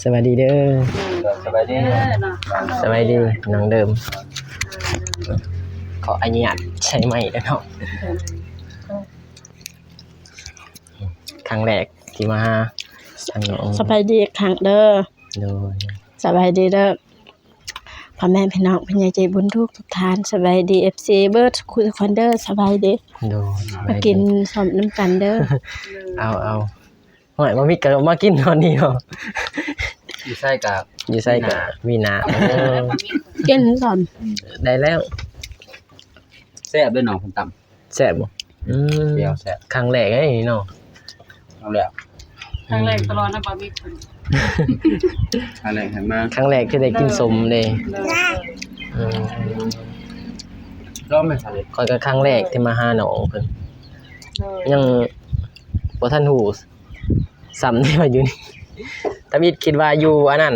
ສະບາຍດີເດີ. ສະບາຍດີ. ສະບາຍດີນ້ອງເດີມ. ຂໍອະນຸຍາດໃຊ້ໄມເດີເນາະ. ຄັ້ງແລກທີ່ມາຫາ ສະບາຍດີອີກຄັ້ງເດີ. ໂດຍ. ສະບາຍດີເດີ ພໍ່ແມ່ພີ່ນ້ອງຜູ້ໃຫຍ່ໃຈບຸນທຸກໆທ່ານ. ສະບາຍດີ ເອັຟຊີ ເບິດທຸກຄົນເດີ. ສະບາຍດີ. ໂດຍ. ມາກິນສົ້ມນຳກັນເດີ. ເອົາໆ. ໂອ້ຍ ບໍ່ມີກໍມາກິນຕອນນີ້ເນາະ. ຢູ່ໃສກໍ ຢູ່ໃສກໍມີໜ້າ. ເອີ ກິນສົ້ມ ໄດ້ແລ້ວ. ແຊບເດີນ້ອງ ເພິ່ນຕຳ. ແຊບບໍ່? ອືມ ແຊບ. ຄັ້ງແລກເດ້ນີ້ເນາະ. ຄັ້ງແລກ ຄັ້ງແລກຕະຫຼອດນະ ບາບິກ. ຄັ້ງແລກໃຫ້ມາ ຄັ້ງແລກທີ່ໄດ້ກິນສົ້ມເດ້. ໂດຍ. ອືມ ລອງແມ່ນ ຂ້ອຍກໍຄັ້ງແລກທີ່ມາຫານ້ອງເພິ່ນ. ໂດຍ. ຍັງບໍ່ທັນຮູ້ຊ້ຳເດ້ວ່າຢູ່ນີ້. ທຳອິດຄິດວ່າຢູ່ອັນນັ້ນ.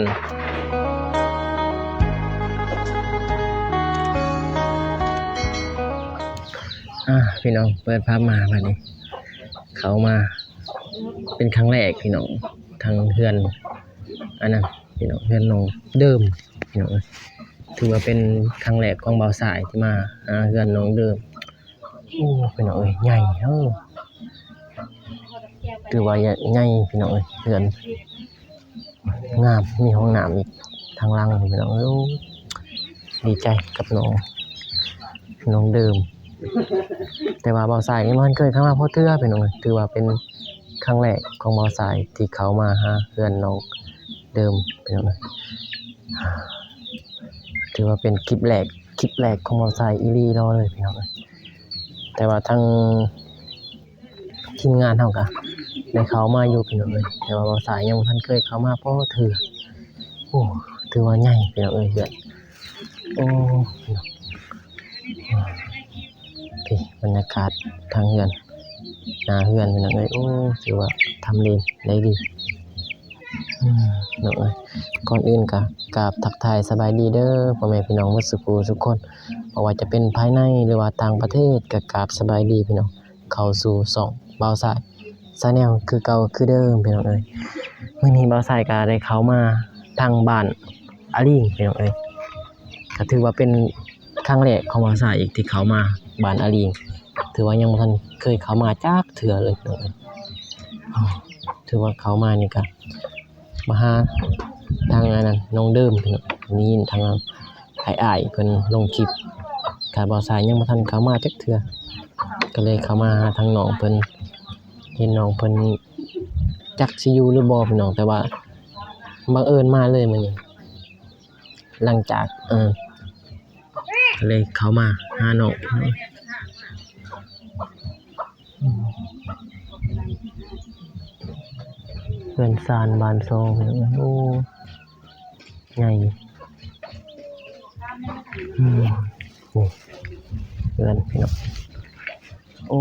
ອ່າ ພີ່ນ້ອງ ເປີດພາບມາບັດນີ້ ເຂົ້າມາເປັນຄັ້ງແລກພີ່ນ້ອງ ທາງເຮືອນອັນນັ້ນພີ່ນ້ອງ ເຮືອນນ້ອງເດີມພີ່ນ້ອງເອີຍ. ຖືວ່າເປັນຄັ້ງແລກຂອງບ່າວຊາຍທີ່ມາຫາເຮືອນນ້ອງເດີມ. ໂອ້ ພີ່ນ້ອງເອີຍ ໃຫຍ່ເດີ. ຖືວ່າໃຫຍ່ ໃຫຍ່ພີ່ນ້ອງເອີຍ ເຮືອນງາມ ມີຫ້ອງນ້ຳອີກທາງຫຼັງພີ່ນ້ອງເອີຍ. ໂອ້ ດີໃຈກັບນ້ອງ ນ້ອງເດີມ. ແຕ່ວ່າບ່າວຊາຍນີ້ບໍ່ທັນເຄີຍເຂົ້າມາພໍເທື່ອພີ່ນ້ອງເອີຍ. ຖືວ່າເປັນຄັ້ງແລກຂອງບ່າວຊາຍທີ່ເຂົ້າມາຫາເຮືອນນ້ອງເດີມພີ່ນ້ອງເອີຍ. ຖືວ່າເປັນຄລິບແລກ ຄລິບແລກຂອງບ່າວຊາຍອີ່ຫຼີເລີຍພີ່ນ້ອງເອີຍ. ແຕ່ວ່າທາງທີມງານເຮົາກະໄດ້ເຂົ້າມາຢູ່ພີ່ນ້ອງເອີຍ ແຕ່ວ່າບ່າວຊາຍຍັງບໍ່ທັນເຄີຍເຂົ້າມາພໍເທື່ອ. ໂອ້ ຖືວ່າໃຫຍ່ພີ່ນ້ອງເອີຍ ເຮືອນ. ໂອ້ ພີ່ນ້ອງ ນີ້ບັນຍາກາດທາງເຮືອນ ໜ້າເຮືອນພີ່ນ້ອງເອີຍ. ໂອ້ ຖືວ່າທຳເລໄດ້ດີ. ອືມ ເນາະ ເອີຍ ກ່ອນອື່ນກະກາບທັກທາຍສະບາຍດີເດີ ພໍ່ແມ່ພີ່ນ້ອງໝົດສູ່ຜູ້ສູ່ຄົນ ບໍ່ວ່າຈະເປັນພາຍໃນ ຫຼືວ່າຕ່າງປະເທດ ກະກາບສະບາຍດີພີ່ນ້ອງ ເຂົ້າສູ່ຊ່ອງບ່າວຊາຍ Channel ຄືເກົ່າຄືເດີມພີ່ນ້ອງເອີຍ. ມື້ນີ້ບ່າວຊາຍກະໄດ້ເຂົ້າມາທາງບ້ານອາລີງພີ່ນ້ອງເອີຍ ກະຖືວ່າເປັນ ຄັ້ງແລກຂອງບ່າວຊາຍອີກທີ່ເຂົ້າມາບ້ານອາລີງ ຖືວ່າຍັງບໍ່ທັນເຄີຍເຂົ້າມາຈັກເທື່ອເລີຍພີ່ນ້ອງເອີຍ. ຖືວ່າເຂົ້າມານີ້ກະມາຫາທາງອັນນັ້ນນ້ອງເດີມພີ່ນ້ອງ ໄດ້ຍິນທາງອ້າຍໆເພິ່ນລົງຄລິບ ກະບ່າວຊາຍຍັງບໍ່ທັນເຂົ້າມາຈັກເທື່ອ ກະເລີຍເຂົ້າມາຫາທາງນ້ອງເພິ່ນ. ເຫັນນ້ອງເພິ່ນ ຈັກຊິຢູ່ຫຼືບໍ່ພີ່ນ້ອງ ແຕ່ວ່າບັງເອີນມາເລີຍມື້ນີ້ ຫຼັງຈາກ ເອີ ເລີຍເຂົ້າມາຫານ້ອງ ເຮືອນຊານບ້ານຊ່ອງ ໂອ້ ໃຫຍ່. ອືມ ນີ້ເຮືອນພີ່ນ້ອງ ໂອ້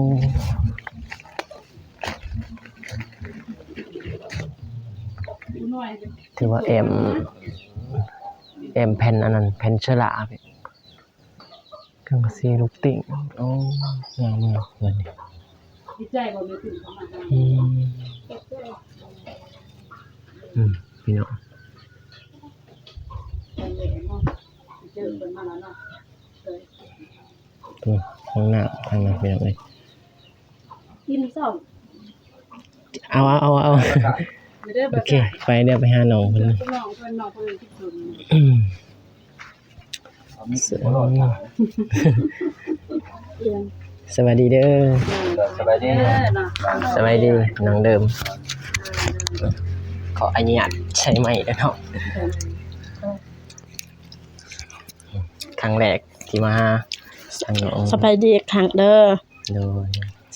ຖືວ່າແອ້ມ ແອ້ມແຜ່ນອັນນັ້ນ ແຜ່ນເຊື້ອລາ ສັງກະສີລູກຕິ່ງ. ໂອ້ ງາມໆ ເຮືອນນີ້. ອືມ ອືມ ພີ່ນ້ອງ ອືມ ຫ້ອງນ້ຳທາງນັ້ນພີ່ນ້ອງເອີຍ. ກິນເຊົ້າ ເອົາ ເອົາ ເອົາ ເອົາ ໂອເຄ ໄປ ດຽວໄປຫານ້ອງເພິ່ນ. ອືມ ສະບາຍດີເດີ. ສະບາຍດີ. ສະບາຍດີນ້ອງເດີມ. ຂໍອະນຸຍາດໃຊ້ໄມເດີເນາະ. ຄັ້ງແລກທີ່ມາຫາ. ສະບາຍດີອີກຄັ້ງເດີ. ໂດຍ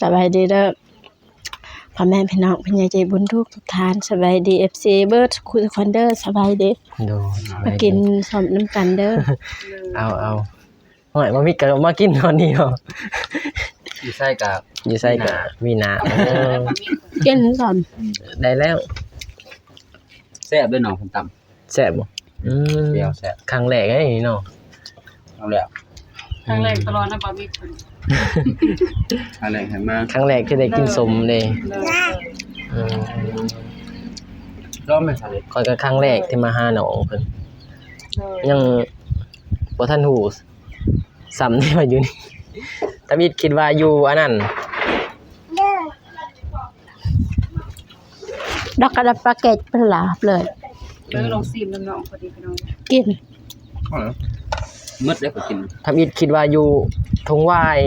ສະບາຍດີເດີ. ພໍ່ແມ່ພີ່ນ້ອງຜູ້ໃຫຍ່ໃຈບຸນທຸກໆທ່ານ ສະບາຍດີ ເອັຟຊີ ເບິດທຸກຄົນເດີ ສະບາຍດີ. ໂດຍ ມາກິນສົ້ມນຳກັນເດີ. ເອົາໆ ໂອ້ຍ ບໍ່ມີກໍມາກິນຕອນນີ້ເນາະ. ຢູ່ໃສກໍ ຢູ່ໃສກໍມີໜ້າ. ເອີ ກິນສົ້ມ ໄດ້ແລ້ວ. ແຊບເດີນ້ອງເພິ່ນຕຳ. ແຊບບໍ່? ອືມ ແຊບ ຄັ້ງແລກເດ້ນີ້ເນາະ. ຄັ້ງແລກ ຄັ້ງແລກຕະຫຼອດນະ ບາບິກ. ຄັ້ງແລກໃຫ້ມາ ຄັ້ງແລກທີ່ໄດ້ກິນສົ້ມເດ້. ໂດຍ ໂດຍ. ອືມ ລອງແມ່ນ ຂ້ອຍກໍຄັ້ງແລກທີ່ມາຫານ້ອງເພິ່ນ ໂດຍ ຍັງບໍ່ທັນຮູ້ຊ້ຳເດ້ວ່າຢູ່ນີ້ ທຳອິດຄິດວ່າຢູ່ອັນນັ້ນ ດອກກະດັບປາເກັດເພິ່ນລາບເລີຍ. ເອີ ລອງຊີມນຳນ້ອງເພິ່ນດີພີ່ນ້ອງ ກິນ ເອົາລະ ໝົດແລ້ວກໍກິນ. ທຳອິດຄິດວ່າຢູ່ທົ່ງຫວາຍ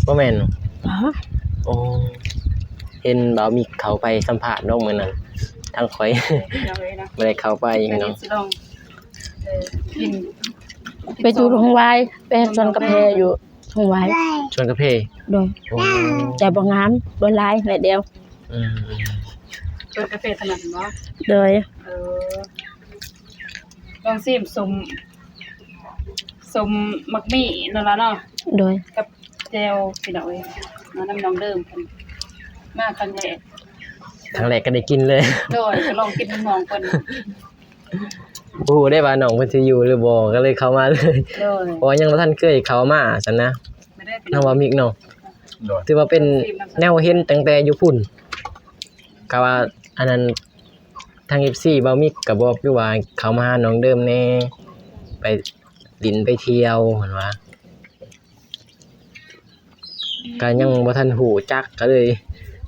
ບໍ່ແມ່ນ? ຮະ? ໂອ້ ເຫັນບ່າວມິກເຂົ້າໄປສຳພາດເນາະມື້ນັ້ນ ທາງຂ້ອຍ ເອີ ພີ່ນ້ອງເອີຍເນາະ ບໍ່ໄດ້ເຂົ້າໄປພີ່ນ້ອງ ຊິລອງ ເອີ ກິນ ໄປຢູ່ທົ່ງຫວາຍ ໄປສວນກາແຟຢູ່ທົ່ງຫວາຍ ສວນກາແຟ ໂດຍ ໂອ້ ແຕ່ບໍ່ງາມ ບໍ່ຫຼາຍ ໜ້ອຍດຽວ. ອືມ ຕົ້ນກາເຟເທົ່ານັ້ນບໍ? ໂດຍ ເອີ ລອງຊີມສົ້ມ ສົ້ມໝາກມີ້ນັ້ນລະເນາະ ໂດຍ ກັບແຈ່ວ ພີ່ນ້ອງເອີຍ ມານຳນ້ອງເດີມເພິ່ນ ມາຄັ້ງແລກ ຄັ້ງແລກກໍໄດ້ກິນເລີຍ ໂດຍ ກໍລອງກິນນຳນ້ອງເພິ່ນ ບໍ່ຮູ້ເດ້ວ່ານ້ອງເພິ່ນຊິຢູ່ຫຼືບໍ່ ກໍເລີຍເຂົ້າມາເລີຍ ໂດຍ ເພາະວ່າຍັງບໍ່ທັນເຄີຍເຂົ້າມາຊັ້ນນະ ເຮົາວ່າມິກເນາະ ໂດຍ ຖືວ່າເປັນແນວເຫັນຕັ້ງແຕ່ຢູ່ພຸ້ນ ກະວ່າອັນນັ້ນ ທາງເອັຟຊີບ່າວມິກກໍບອກຢູ່ວ່າ ເຂົ້າມາຫານ້ອງເດີມແດ່ ໄປຫຼິ້ນໄປທ່ຽວ ເພິ່ນວ່າ ກໍຍັງບໍ່ທັນຮູ້ຈັກ ກໍເລີຍ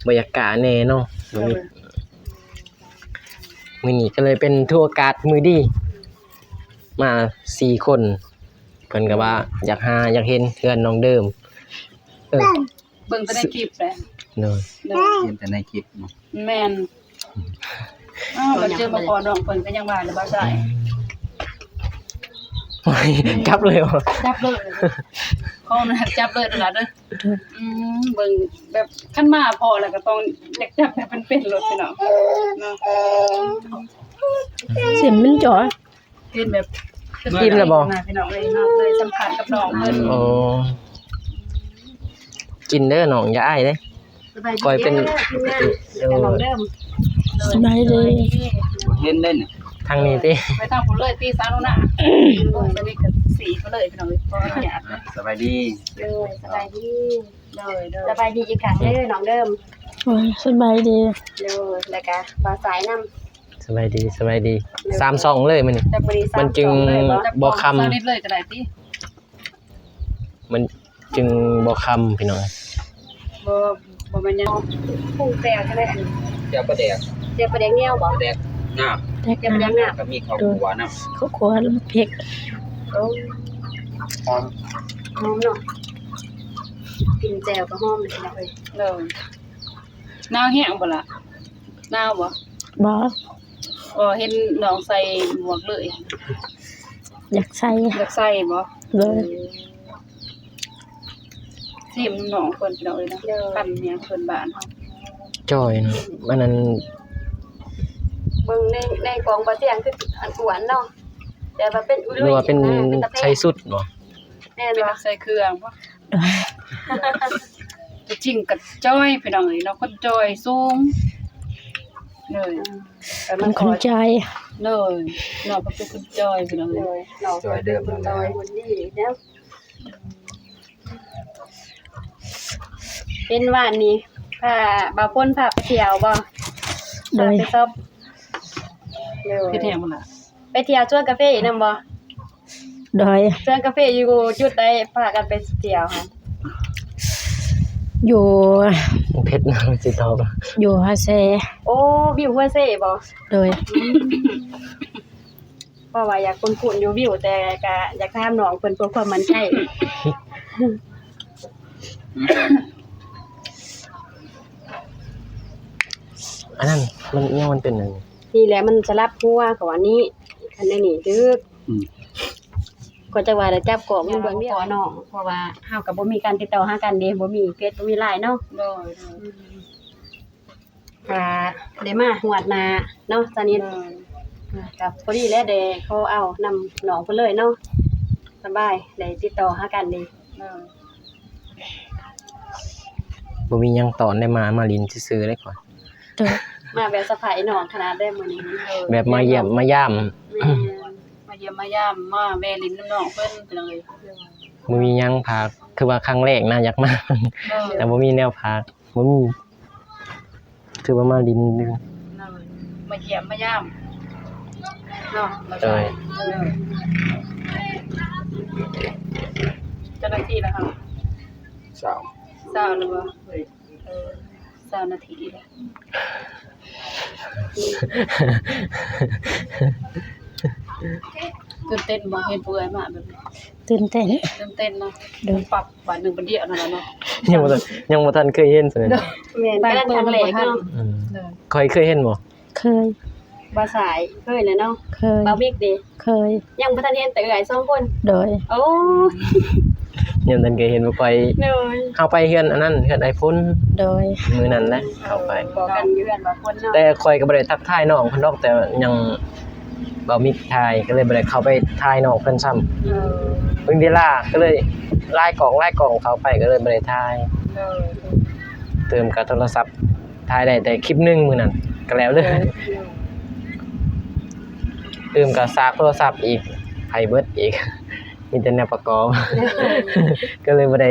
ບໍ່ຢາກກ້າແດ່ເນາະ ມື້ນີ້ກໍເລີຍເປັນຖືໂອກາດມື້ດີ ມາສີ່ຄົນ ເພິ່ນກໍວ່າ ອືມ ຢາກຫາ ຢາກເຫັນເຮືອນນ້ອງເດີມ ເອີ ເບິ່ງແຕ່ໃນຄລິບແຫຼະ ໂດຍ ໂດຍ ເຫັນແຕ່ໃນຄລິບເນາະ ແມ່ນ ອ້າວ ບັດເຈີມາພໍ້ນ້ອງເພິ່ນກໍຍັງວ່າແຫຼະ ບໍ່ໃສ່ ອືມ ໂອ້ຍ ຈັບເລີຍບໍ? ຈັບເລີຍ ຂໍອະນຸຍາດຈັບເລີຍເດີຫຼານເດີ ອືມ ເບິ່ງແບບ ຄັນມາພໍ້ແລ້ວກໍຕ້ອງຢາກຈັບແບບເປັນໆໂລດພີ່ນ້ອງເນາະ ຊິມມັນຈ່ອຍ ເຫັນແບບ ອີ່ມແລ້ວບໍ? ພີ່ນ້ອງເອີຍເນາະ ເລີຍສຳພາດກັບນ້ອງເພິ່ນ ໂອ້ ກິນເດີນ້ອງ ຢ່າອາຍເດ້ ຂ້ອຍເປັນ ເອີ ສະບາຍດີ ເຫັນເດ້ນີ້ ທາງນີ້ຕິ ໄປທາງພຸ້ນເລີຍຕິສາວໜູນາ ສະນິດກັນສີໄປເລີຍພີ່ນ້ອງເອີຍ ຂໍອະນຸຍາດ ສະບາຍດີ ໂດຍ ສະບາຍດີ ໂດຍ ໂດຍ ສະບາຍດີອີກຄັ້ງເດີນ້ອງເດີມ ໂອ້ຍ ສະບາຍດີ ໂດຍ ແລ້ວກະບ່າວສາຍນຳ ສະບາຍດີ ສະບາຍດີ ໂດຍ ສາມຊ່ອງເລີຍມື້ນີ້ ຈັກມື້ນີ້ ມັນຈຶ່ງ ສາມຊ່ອງເລີຍບໍ? ບໍ່ຄ່ຳ ສາມເຮັດເລີຍກໍໄດ້ຕິ ມັນຈຶ່ງບໍ່ຄ່ຳພີ່ນ້ອງ ບໍ່ ບໍ່ແມ່ນຫຍັງ ປຸງແຈ່ວຈັ່ງໃດອັນນີ້ ແຈ່ວປາແດກ ແຈ່ວປາແດກງຽວບໍ? ປາແດກງາບ ແຈ່ວປາແດກງາບ ແລ້ວກໍມີເຂົ້າຂົ້ວນຳ ເຂົ້າຂົ້ວແລ້ວມັນເຜັດ ໂອ້ ຫອມ ຫອມເນາະ ກິນແຈ່ວກໍຫອມເລີຍພີ່ນ້ອງເອີຍ ໂດຍ ໜາວແຮງບໍ່ລະ? ໜາວບໍ່? ບໍ່ ບໍ່ເຫັນນ້ອງໃສ່ໝວກເລີຍ ຢາກໃສ່ ຢາກໃສ່ບໍ່? ໂດຍ ເອີ ຊີມນ້ອງເພິ່ນພີ່ນ້ອງເອີຍເນາະ ໂດຍ ພັນຫຍັງເພິ່ນບ້ານເຮົາ ຈ່ອຍເນາະ ອັນນັ້ນ ເບິ່ງໃນ ໃນຂອງບໍ່ຕຽງຄືອັນອ້ວນເນາະ ແຕ່ວ່າເປັນ ຫຼືວ່າເປັນ ເປັນຕາແພງ ໃສ່ຊຸດບໍ່? ແມ່ນບໍ່? ເປັນໃສ່ເຄື່ອງບໍ່? ໂດຍ ຕົວຈິງກໍຈ່ອຍພີ່ນ້ອງເອີຍເນາະ ຄົນຈ່ອຍສູງ ໂດຍ ເປັນຄົນຈ່ອຍ ໂດຍ ນ້ອງກໍເປັນຄົນຈ່ອຍພີ່ນ້ອງເອີຍ ໂດຍ ນ້ອງກໍເປັນຄົນຈ່ອຍ ຫຸ່ນດີເນາະ ເຫັນວ່ານີ້ ພາ ບ່າວພົນພາໄປທ່ຽວບໍ່? ໂດຍ ພາໄປຊອບ ໂດຍ ຄືແທ້ບໍ່ລະ? ໄປທ່ຽວສວນກາເຟນຳບໍ່? ໂດຍ ສວນກາເຟຢູ່ຈຸດໃດ ພາກັນໄປທ່ຽວຫັ້ນ? ຢູ່ ເຜັດນະ ຊິຕອບ ຢູ່ຮາເຊ ໂອ້ ວິວຮາເຊບໍ່? ໂດຍ ເພາະວ່າຢາກຄຸ້ນໆຢູ່ວິວ ແຕ່ກະຢາກຖາມນ້ອງເພິ່ນເພື່ອຄວາມໝັ້ນໃຈ ອັນນັ້ນມັນ ອີຫຍັງມັນເປັນອັນນີ້ ນີ້ແຫຼະ ມັນສະຫຼັບຫົວເຂົາອັນນີ້ ຄັນອັນນີ້ຖືກ ອືມ ກໍຈັກວ່າໄດ້ຈັບກ້ອງຢູ່ເບື້ອງດຽວນ້ອງ ເພາະວ່າເຮົາກໍບໍ່ມີການຕິດຕໍ່ຫາກັນເດ້ ບໍ່ມີເຟສ ບໍ່ມີໄລນ໌ເນາະ ໂດຍ ໂດຍ ອືມ ຖ້າໄດ້ມາງວດໜ້າເນາະ ສະນິດ ໂດຍ ກໍພໍດີແຫຼະ ໄດ້ຂໍເອົານຳນ້ອງເພິ່ນເລີຍເນາະ ສະບາຍ ໄດ້ຕິດຕໍ່ຫາກັນເດ້ ໂດຍ ບໍ່ມີຫຍັງຕອນໄດ້ມາ ມາຫຼິ້ນຊື່ໆເດ້ຂ້ອຍ ໂດຍ ມາແບບສະໄພນ້ອງຂະໜາດເດ້ມື້ນີ້ ແບບມາຢ້ຽມມາຢາມ ແມ່ນ ມາຢ້ຽມມາຢາມ ມາແວ່ຫຼິ້ນນຳນ້ອງເພິ່ນ ພີ່ນ້ອງເອີຍ ບໍ່ມີຫຍັງພາກ ຄືວ່າຄັ້ງແລກນະ ຢາກມາ ໂດຍ ແຕ່ບໍ່ມີແນວພາກ ບໍ່ມີ ຖືວ່າມາຫຼິ້ນ ມາຢ້ຽມມາຢາມເນາະ. ໂດຍ ເຈົ້າໜ້າທີ່ລະເຮົາ ຊາວ ຊາວແລ້ວບໍ່? ເອີ ຊາວນາທີແລ້ວ. ຕື່ນເຕັ້ນບໍ່ ເຫັນຜູ້ເອື້ອຍມາແບບນີ້? ຕື່ນເຕັ້ນ ຕື່ນເຕັ້ນເນາະ. ໂດຍ ປັບບາດໜຶ່ງບາດດຽວນັ້ນແຫຼະເນາະ. ຍັງບໍ່ທັນ ຍັງບໍ່ທັນເຄີຍເຫັນຊັ້ນ. ໂດຍ ແມ່ນ ກຳລັງຄັ້ງແລກເນາະ. ອືມ ໂດຍ ຂ້ອຍເຄີຍເຫັນບໍ່? ເຄີຍ. ບ່າວສາຍເຄີຍແລ້ວເນາະ. ເຄີຍ. ບ່າວມິກເດ? ເຄີຍ. ຍັງບໍ່ທັນເຫັນແຕ່ເອື້ອຍສອງຄົນ. ໂດຍ. ໂອ້ ຍັງບໍ່ທັນເຄີຍເຫັນບໍ່ຄ່ອຍ. ໂດຍ. ເຮົາໄປເຮືອນອັນນັ້ນ ເຮືອນອ້າຍພົນ. ໂດຍ. ມື້ນັ້ນນະ ເຮົາໄປ ພໍ້ກັນຢູ່ເຮືອນບ່າວພົນເນາະ. ແຕ່ຂ້ອຍກໍບໍ່ໄດ້ທັກທາຍນ້ອງເພິ່ນດອກ ແຕ່ຍັງ ບ່າວມິກຖ່າຍ ກໍເລີຍບໍ່ໄດ້ເຂົ້າໄປຖ່າຍນ້ອງເພິ່ນຊ້ຳ. ເອີ ເບິ່ງເວລາ ກໍເລີຍຫຼາຍກ້ອງ ຫຼາຍກ້ອງ ເຂົ້າໄປກໍເລີຍບໍ່ໄດ້ຖ່າຍ. ໂດຍ. ຕື່ມກະໂທລະສັບ ຖ່າຍໄດ້ແຕ່ຄລິບໜຶ່ງມື້ນັ້ນ ກໍແລ້ວເລີຍ. ໂດຍ. ຕື່ມກະສາກໂທລະສັບອີກ ໄພເບິດອີກ ມີແຕ່ແນວປະກອບ ກໍເລີຍບໍ່ໄດ້.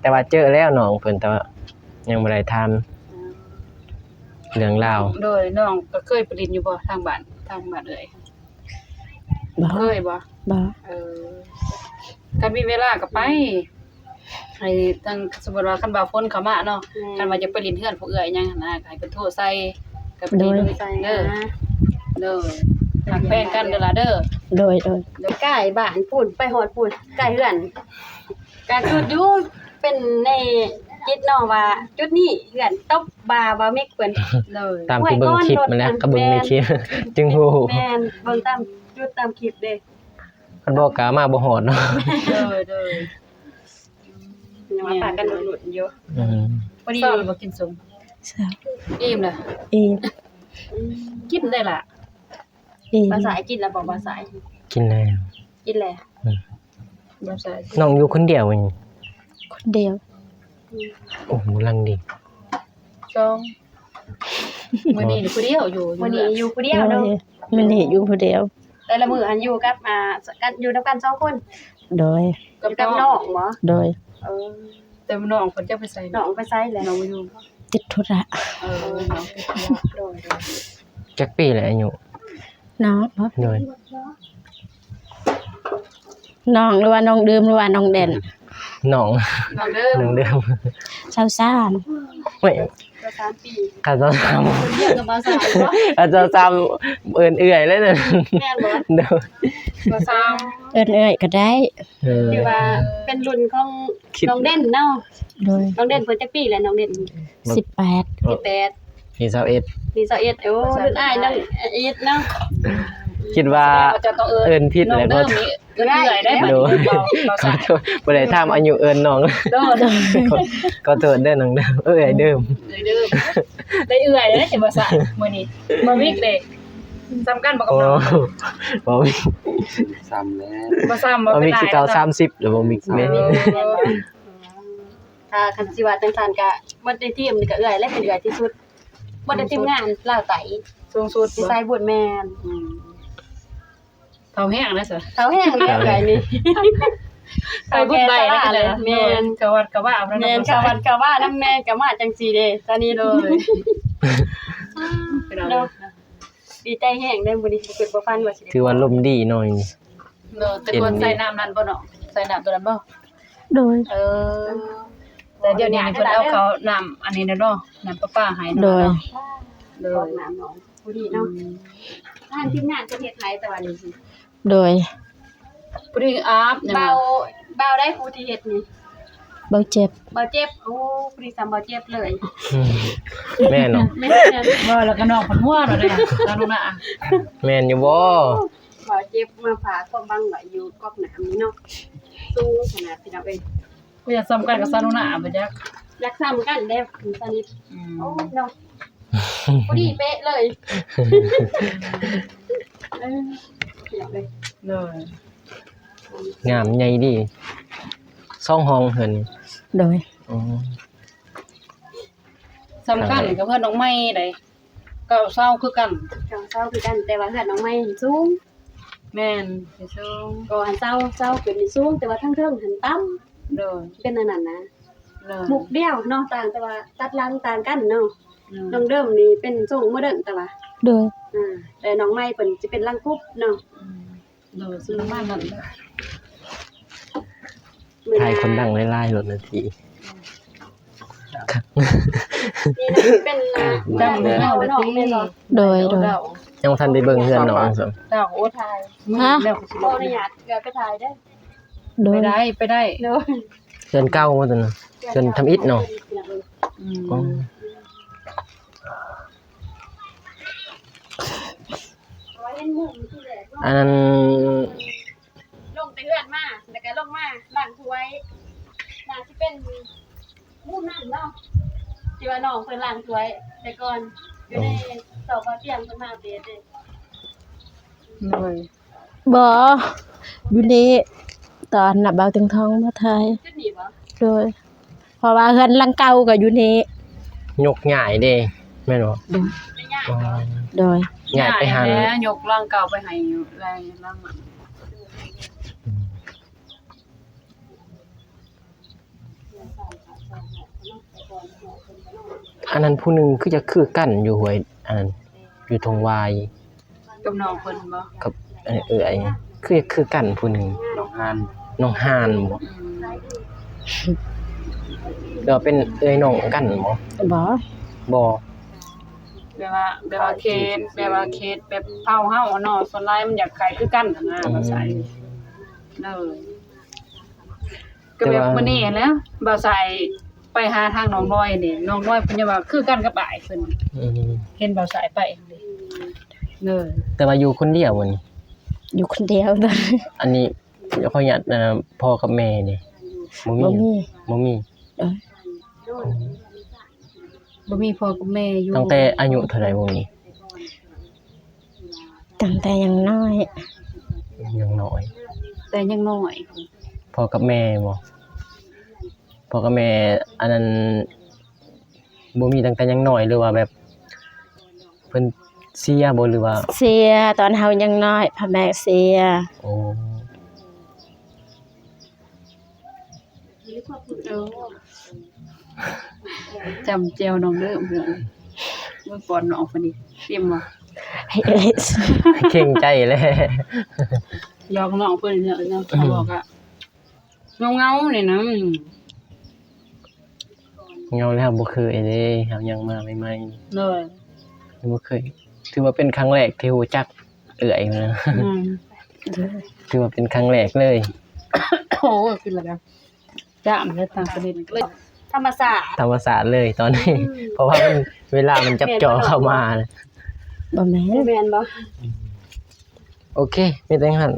ແຕ່ວ່າເຈີແລ້ວນ້ອງເພິ່ນ ແຕ່ວ່າຍັງບໍ່ໄດ້ຖາມເລື່ອງລາວ. ໂດຍ. ນ້ອງກໍເຄີຍໄປຫຼິ້ນຢູ່ບໍ່ ທາງບ້ານ ທາງບ້ານເອື້ອຍ? ບໍ່. ເຄີຍບໍ່? ບໍ່. ເອີ ຄັນມີເວລາກໍໄປ ໃຫ້ທາງ ສົມມຸດວ່າຄັນບ່າວຝົນເຂົ້າມາເນາະ. ແມ່ນ. ຄັນວ່າຢາກໄປຫຼິ້ນເຮືອນຜູ້ເອື້ອຍຫຍັງຫັ້ນນະ ກໍໃຫ້ເພິ່ນໂທໃສ່ ກໍໄປຫຼິ້ນ. ໂດຍ. ໂດຍ. ຮັກແພງກັນເດີລະເດີ. ໂດຍ ໂດຍ. ໃກ້ບ້ານພຸ້ນ ໄປຮອດພຸ້ນ ໃກ້ເຮືອນ. ກະຄິດຢູ່ ເປັນໃນຈິດເນາະວ່າຈຸດນີ້ເຮືອນຕົບບ່າບ່າວມິກເພິ່ນ. ໂດຍ. ຕາມທີ່ເບິ່ງຄລິບຫັ້ນແຫຼະ ກໍເບິ່ງໃນຄລິບຈຶ່ງຮູ້. ແມ່ນ ເບິ່ງຕາມຈຸດຕາມຄລິບເດ້. ຄັນບໍ່ກະມາບໍ່ຮອດເນາະ. ໂດຍ ໂດຍ. ຍັງວ່າພາກັນລຸ້ນໆຢູ່. ອືມ ພໍດີ ຊອບບໍ່ກິນສົ້ມ? ຊອບ. ອີ່ມລະ? ອີ່ມ. ກິນໄດ້ລະ. ອີ່ມ. ບ່າວສາຍກິນລະບໍ່? ບ່າວສາຍ ກິນແລ້ວ. ກິນແລ້ວ. ອືມ ບ່າວສາຍ ນ້ອງຢູ່ຄົນດຽວນີ້? ຄົນດຽວ. ອືມ ໂອ້ ກຳລັງດີ. ສອງ. ມື້ນີ້ຜູ້ດຽວຢູ່ ມື້ນີ້ຢູ່ຜູ້ດຽວເນາະ. ໂດຍ ມື້ນີ້ຢູ່ຜູ້ດຽວ. ແຕ່ລະມື້ຫັ້ນຢູ່ກັບ ອ່າ ກັນ ຢູ່ນຳກັນສອງຄົນ? ໂດຍ. ກັບ ກັບນ້ອງບໍ່? ໂດຍ. ເອີ ແຕ່ວ່ານ້ອງເພິ່ນຈະໄປໃສ? ນ້ອງໄປໃສແລ້ວ? ນ້ອງຢູ່ ຕິດທຸລະ. ເອີ ນ້ອງຕິດທຸລະ. ໂດຍ ໂດຍ. ຈັກປີແລ້ວອາຍຸ? ນ້ອງບໍ? ໂດຍ. ນ້ອງ ຫຼືວ່ານ້ອງດື່ມ ຫຼືວ່ານ້ອງແດນ? ນ້ອງ ນ້ອງເດີມ ນ້ອງເດີມ. ຊາວສາມ. ໂອ້ຍ ຊາວສາມປີ. ຄັນຊາວສາມ ເພິ່ນຮຽນກັບບ່າວສາວບໍ່? ຄັນຊາວສາມເອີ້ນເອື້ອຍເລີຍນະ. ແມ່ນບໍ່? ໂດຍ. ຊາວສາມ ເອີ້ນເອື້ອຍກໍໄດ້. ເອີ ຖືວ່າເປັນລຸ້ນຂອງນ້ອງເດັ່ນເນາະ. ໂດຍ. ນ້ອງເດັ່ນເພິ່ນຈັກປີແລ້ວ ນ້ອງເດັ່ນ? ສິບແປດ. ສິບແປດ. ນີ້ຊາວເອັດ. ນີ້ຊາວເອັດ. ໂອ້ ລຸ້ນອ້າຍນ້ອງເອັດເນາະ. ຄິດວ່າເອີ້ນຜິດແລ້ວ. ນ້ອງເດີມນີ້ເອື້ອຍໄດ້. ໂດຍ. ບໍ່ໄດ້ຖາມອາຍຸເອີ້ນນ້ອງ. ໂດຍ. ຂໍໂທດເດີນ້ອງເດີມ ເອື້ອຍເດີມ. ເອື້ອຍເດີມ. ໄດ້ເອື້ອຍແລ້ວເຫັນບໍ່ຊະມື້ນີ້. ບໍ່ວິກເດ້ ສ່ຳກັນບໍ່ກັບນ້ອງ? ບໍ່ວິກ ສ່ຳແລ້ວ. ບໍ່ສ່ຳບໍ່ເປັນຫຍັງ. ບໍ່ວິກຄືເກົ່າ ສາມສິບແລ້ວ ບໍ່ວິກແມ່ນ. ຖ້າຄັນຊິວ່າຈັ່ງຊັ້ນກະໝົດໃນທີມນີ້ກະເອື້ອຍແຫຼະ ເປັນເອື້ອຍທີ່ສຸດ. ໝົດໃນທີມງານລາວໃຕ້ ສູງສຸດ ໃນສາຍບຸນ. ແມ່ນ. ອືມ. ເຖົ້າແຮງແລ້ວຊະ. ເຖົ້າແຮງແລ້ວເອື້ອຍນີ້. ໄປບຸນໄປແລ້ວ. ແມ່ນ. ເຂົ້າວັດເຂົ້າວາ. ແມ່ນ ເຂົ້າວັດເຂົ້າວານຳແມ່ ກະມາຈັ່ງຊີ້ເດ້ຕອນນີ້. ໂດຍ. ເນາະ. ດີໃຈແຮງເດ້ມື້ນີ້ ບໍ່ຄິດບໍ່ຝັນວ່າຊິໄດ້. ຖືວ່າລົມດີໜ້ອຍ. ເນາະ ແຕ່ກ່ອນໃສ່ນ້ຳນັ້ນບໍ່ເນາະ? ໃສ່ນ້ຳຕົວນັ້ນບໍ່? ໂດຍ. ເອີ ແຕ່ດຽວນີ້ເພິ່ນເອົາເຂົ້ານ້ຳອັນນີ້ແລ້ວເນາະ ນ້ຳປະປາໃຫ້ເນາະ. ໂດຍ. ໂດຍ. ນ້ຳນ້ອງຜູ້ດີເນາະ. ອືມ. ທາງທີມງານເພິ່ນເຮັດໃຫ້ແຕ່ວ່ານີ້. ໂດຍ. ຜູ້ດີອາບ. ບ່າວ ບ່າວໃດຜູ້ທີ່ເຮັດນີ້? ບ່າວເຈັບ. ບ່າວເຈັບ. ໂອ້ ຜູ້ດີສ່ຳບ່າວເຈັບເລີຍ. ອືມ ແມ່ນເນາະ. ແມ່ນ. ບໍ່ ແລ້ວກໍນ້ອງເພິ່ນຫົວເນາະເດ້ ຕາລຸນນະ. ແມ່ນຢູ່ບໍ່? ບ່າວເຈັບມາຝາກຄວາມຫວັງໄວ້ຢູ່ກອກນ້ຳນີ້ເນາະ. ສູງຂະໜາດພີ່ນ້ອງເອີຍ. ບໍ່ຢາກສ່ຳກັນກັບສາວໜູນາບໍ່ຈັກ. ຢາກສ່ຳກັນແດ່ສະນິດ. ອືມ. ໂອ້ຍເນາະ ພໍດີເປະເລີຍ. ເອີ ພີ່ນ້ອງເອີຍ. ໂດຍ. ງາມໃຫຍ່ດີ ສອງຫ້ອງເຮືອນ. ໂດຍ. ອໍ ສ່ຳກັນກັບເຮືອນນ້ອງໃໝ່ໃດ. ເກົ້າເສົາຄືກັນ. ເກົ້າເສົາຄືກັນ ແຕ່ວ່າເຮືອນນ້ອງໃໝ່ຫັ້ນສູງ. ແມ່ນ ສູງ. ກໍຫັ້ນເສົາ ເສົາຂຶ້ນນີ້ສູງ ແຕ່ວ່າທາງເທິງຫັ້ນຕ່ຳ. ໂດຍ. ເປັນອັນນັ້ນນະ. ໂດຍ. ມຸກດຽວເນາະ ຕ່າງແຕ່ວ່າຕັດຫຼັງຕ່າງກັນເນາະ. ນ້ອງເດີມນີ້ເປັນຊົງໂມເດີນ ແຕ່ວ່າ ໂດຍ ອ່າ ແຕ່ນ້ອງໃໝ່ເພິ່ນຊິເປັນຫຼັງກົບເນາະ. ໂດຍ ຊິປະມານນັ້ນແຫຼະ. ຖ່າຍຄົນດັງຫຼາຍໆໂລດນາທີ. ນີ້ນະເປັນ ອ່າ ດຳເຮົາເນາະ ແມ່ນບໍ່? ໂດຍ ໂດຍ ຍັງບໍ່ທັນໄດ້ເບິ່ງເຮືອນນ້ອງຊ້ຳ. ດາວ ໂອ້ ຖ່າຍ ຮະ? ຂໍອະນຸຍາດເອື້ອຍໄປຖ່າຍເດີ້. ໂດຍ ໄປໄດ້ ໄປໄດ້. ໂດຍ ເຮືອນເກົ່າບໍ່ຕົວນັ້ນ? ເຮືອນທຳອິດເນາະ. ອືມ ອໍ ອັນນັ້ນ ລົງແຕ່ເຮືອນມາ ແລ້ວກໍລົງມາລ້າງຖ້ວຍ ໜ້າຊິເປັນມຸມນັ້ນເນາະ ທີ່ວ່ານ້ອງເພິ່ນລ້າງຖ້ວຍແຕ່ກ່ອນ ຢູ່ໃນ ອໍ ຊອກບ່ອນຕຽງເພິ່ນມາເບດເດ້. ໂດຍ ບໍ່ ຢູ່ນີ້ ຕອນນະ ບ່າວເຕັງທອງມາຖ່າຍ. ຈຸດນີ້ບໍ່? ໂດຍ ເພາະວ່າເຮືອນຫຼັງເກົ່າກໍຢູ່ນີ້. ຍົກຍ້າຍເດ້ ແມ່ນບໍ່? ໂດຍ ໄດ້ຍ້າຍ. ອໍ ໂດຍ ຍ້າຍໄປຫາ ຍ້າຍແລ້ວ ຍົກຫຼັງເກົ່າໄປໃຫ້ຢູ່ໃນຫຼັງໃໝ່. ອືມ ອັນນັ້ນຜູ້ໜຶ່ງຄືຈະຄືກັນຢູ່ຫ້ວຍ ອັນນັ້ນ ຢູ່ທົ່ງຫວາຍ ກັບນ້ອງເພິ່ນບໍ? ກັບ ອັນ ເອື້ອຍ ຄື ຄືກັນຜູ້ໜຶ່ງ ນ້ອງຮານ ນ້ອງຮານບໍ? ອືມ ຫຼືວ່າເປັນເອື້ອຍນ້ອງກັນບໍ? ບໍ່ ບໍ່ ແບບວ່າ ແບບວ່າເຂດ ແບບວ່າເຂດແບບເຜົ່າເຮົາເນາະ ສ່ວນຫຼາຍມັນຢາກຄ້າຍຄືກັນຫັ້ນນະ. ອືມ ບໍ່ໃຊ່ ເອີ ກໍແບບມື້ນີ້ຫັ້ນແຫຼະ ບ່າວສາຍໄປຫາທາງນ້ອງນ້ອຍນີ້ ນ້ອງນ້ອຍເພິ່ນຍັງວ່າຄືກັນກັບອ້າຍເພິ່ນ. ອືມ ເຫັນບ່າວສາຍໄປເດ້. ເອີ ແຕ່ວ່າຢູ່ຄົນດຽວບໍ່ນີ້? ຢູ່ຄົນດຽວ. ອັນນີ້ຂໍອະນຸຍາດ ເອີ ພໍ່ກັບແມ່ນີ້ ບໍ່ມີ ບໍ່ມີ ບໍ່ມີ. ເອີ ອືມ ບໍ່ມີພໍ່ກັບແມ່ຢູ່. ຕັ້ງແຕ່ອາຍຸເທົ່າໃດບໍ່ມີ? ຕັ້ງແຕ່ຍັງນ້ອຍ ຍັງນ້ອຍ ແຕ່ຍັງນ້ອຍ. ພໍ່ກັບແມ່ບໍ? ພໍ່ກັບແມ່ ອັນນັ້ນ ບໍ່ມີຕັ້ງແຕ່ຍັງນ້ອຍ ຫຼືວ່າແບບເພິ່ນເສຍບໍ ຫຼືວ່າ? ເສຍຕອນເຮົາຍັງນ້ອຍ ພໍ່ແມ່ເສຍ. ໂອ້ ຈ້ຳແຈ່ວນ້ອງເດີ ເບິ່ງປ້ອນນ້ອງເພິ່ນນີ້ ເຕັມບໍ່? ເກງໃຈແຫຼະ ຢອກນ້ອງເພິ່ນເນາະ ເນາະ ອືມ ເຂົາບອກວ່າເຫງົາໆ ນີ້ນະ ເຫງົາແລ້ວ ບໍ່ເຄີຍເດ້ ເຮົາຍັງມາໃໝ່ໆ. ໂດຍ ຍັງບໍ່ເຄີຍ ຖືວ່າເປັນຄັ້ງແລກທີ່ຮູ້ຈັກເອື້ອຍນະ. ອືມ ຖືວ່າເປັນຄັ້ງແລກເລີຍ. ໂອ້ຍ ກິນແລ້ວກໍຈາມແລ້ວ ຕ່າງປະເດັນເລີຍ ທຳມະຊາດ ທຳມະຊາດເລີຍຕອນນີ້. ອືມ ເພາະວ່າມັນ ເວລາມັນຈັບຈ່ອງເຂົ້າມາ. ບໍ່ແມ່ນ ບໍ່ແມ່ນບໍ່? ອືມ ໂອເຄ ມີແຕ່ນັ້ນ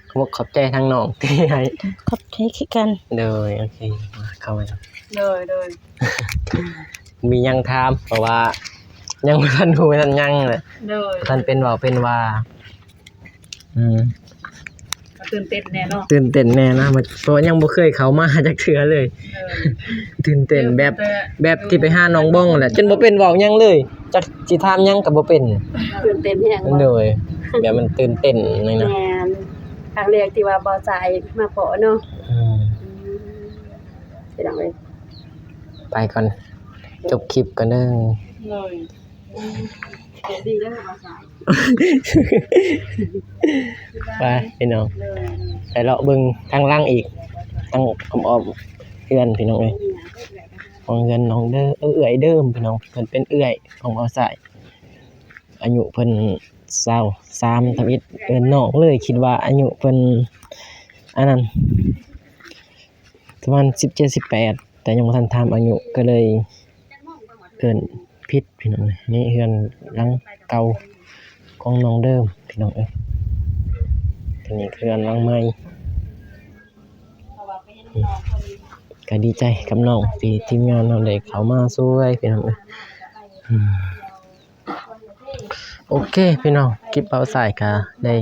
ຂອບອົກຂອບໃຈທາງນ້ອງທີ່ໃຫ້. ຂອບໃຈຄືກັນ. ໂດຍ ໂອເຄ ເຂົ້າມາ. ໂດຍ ໂດຍ ມີຫຍັງຖາມ ເພາະວ່າຍັງບໍ່ທັນຮູ້ທັນຫຍັງແຫຼະ. ໂດຍ ບໍ່ທັນເປັນເວົ້າເປັນວ່າ. ອືມ ກໍຕື່ນເຕັ້ນແດ່ເນາະ ຕື່ນເຕັ້ນແດ່ນະ ເພາະວ່າຍັງບໍ່ເຄີຍເຂົ້າມາຈັກເທື່ອເລີຍ. ເອີ ຕື່ນເຕັ້ນແບບ ແບບທີ່ໄປຫານ້ອງບ້ອງແຫຼະ ຈົນບໍ່ເປັນເວົ້າຫຍັງເລີຍ ຈັກຊິຖາມຫຍັງກໍບໍ່ເປັນ. ຕື່ນເຕັ້ນແຮງ. ໂດຍ ແບບມັນຕື່ນເຕັ້ນນີ້ນະ. ແມ່ນ ຄັ້ງແລກທີ່ວ່າບ່າວສາຍມາພໍ້ເນາະ. ອືມ ອືມ ພີ່ນ້ອງເອີຍ ໄປກ່ອນ ຈົບຄລິບກ່ອນເດີ. ໂດຍ ໂຊກດີເດີບ່າວສາຍ. ໄປພີ່ນ້ອງ ໄປເລາະເບິ່ງທາງຫຼັງອີກ ທາງອ້ອມໆເຮືອນພີ່ນ້ອງເອີຍ ຂອງເຮືອນນ້ອງເດີ ເອື້ອຍເດີມພີ່ນ້ອງ ເພິ່ນເປັນເອື້ອຍຂອງບ່າວສາຍ ອາຍຸເພິ່ນຊາວສາມທຳອິດ. ເອີ້ນນ້ອງເລີຍ ຄິດວ່າອາຍຸເພິ່ນອັນນັ້ນ ປະມານສິບເຈັດ ສິບແປດ ແຕ່ຍັງບໍ່ທັນຖາມອາຍຸ ກໍເລີຍເອີ້ນຜິດພີ່ນ້ອງເອີຍ. ນີ້ເຮືອນຫຼັງເກົ່າຂອງນ້ອງເດີມພີ່ນ້ອງເອີຍ ຕົວນີ້ເຮືອນຫຼັງໃໝ່. ອືມ ກໍດີໃຈກັບນ້ອງທີ່ທີມງານເຮົາໄດ້ເຂົ້າມາຊ່ວຍພີ່ນ້ອງເອີຍ. ອືມ ໂອເຄພີ່ນ້ອງ ຄລິບບ່າວສາຍກໍໄດ້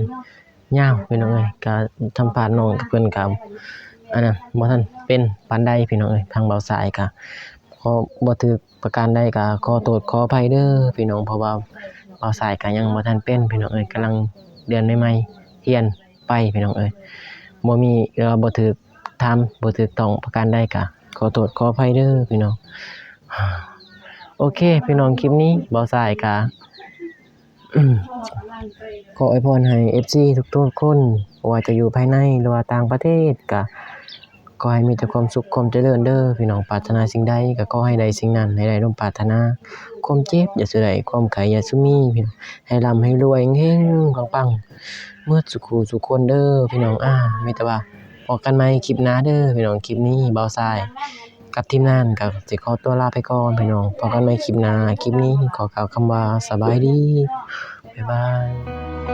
ຍາວພີ່ນ້ອງເອີຍ ກະສຳພາດນ້ອງກັບເພິ່ນກະ ອັນນັ້ນ ບໍ່ທັນເປັນປານໃດພີ່ນ້ອງເອີຍ. ທາງບ່າວສາຍກະຂໍ ບໍ່ຖືກປະການໃດກະຂໍໂທດຂໍອະໄພເດີພີ່ນ້ອງ ເພາະວ່າບ່າວສາຍກະຍັງບໍ່ທັນເປັນພີ່ນ້ອງເອີຍ ກຳລັງເດືອນໃໝ່ໆ ຮຽນໄປພີ່ນ້ອງເອີຍ. ບໍ່ມີ ຫຼືວ່າບໍ່ຖືກ ຖາມບໍ່ຖືກຕ້ອງປະການໃດກະຂໍໂທດຂໍອະໄພເດີພີ່ນ້ອງ. ໂອເຄ ພີ່ນ້ອງ ຄລິບນີ້ບ່າວຊາຍກະ ຂໍອວຍພອນໃຫ້ເອັຟຊີທຸກໆຄົນ ບໍ່ວ່າຈະຢູ່ພາຍໃນ ຫຼືວ່າຕ່າງປະເທດ ກະຂໍໃຫ້ມີແຕ່ຄວາມສຸກຄວາມຈະເລີນເດີພີ່ນ້ອງ. ປາດຖະໜາສິ່ງໃດກະຂໍໃຫ້ໄດ້ສິ່ງນັ້ນ ໃຫ້ໄດ້ສົມປາດຖະໜາ. ຄວາມເຈັບຢ່າສູ່ໄດ້ ຄວາມໄຂ້ຢ່າສູ່ມີ ໃຫ້ລ່ຳໃຫ້ລວຍ ເຮັງໆ ປັງໆ ໝົດສູ່ຄູ່ສູ່ຄົນເດີພີ່ນ້ອງ. ອາ ມີແຕ່ວ່າ ພໍ້ກັນໃໝ່ຄລິບໜ້າເດີພີ່ນ້ອງ. ຄລິບນີ້ບ່າວຊາຍກັບທີມງານກໍຊິຂໍຕົວລາໄປກ່ອນພີ່ນ້ອງ. ພໍ້ກັນໃໝ່ຄລິບໜ້າ. ຄລິບນີ້ຂໍກ່າວຄຳວ່າສະບາຍດີ. ບາຍບາຍ.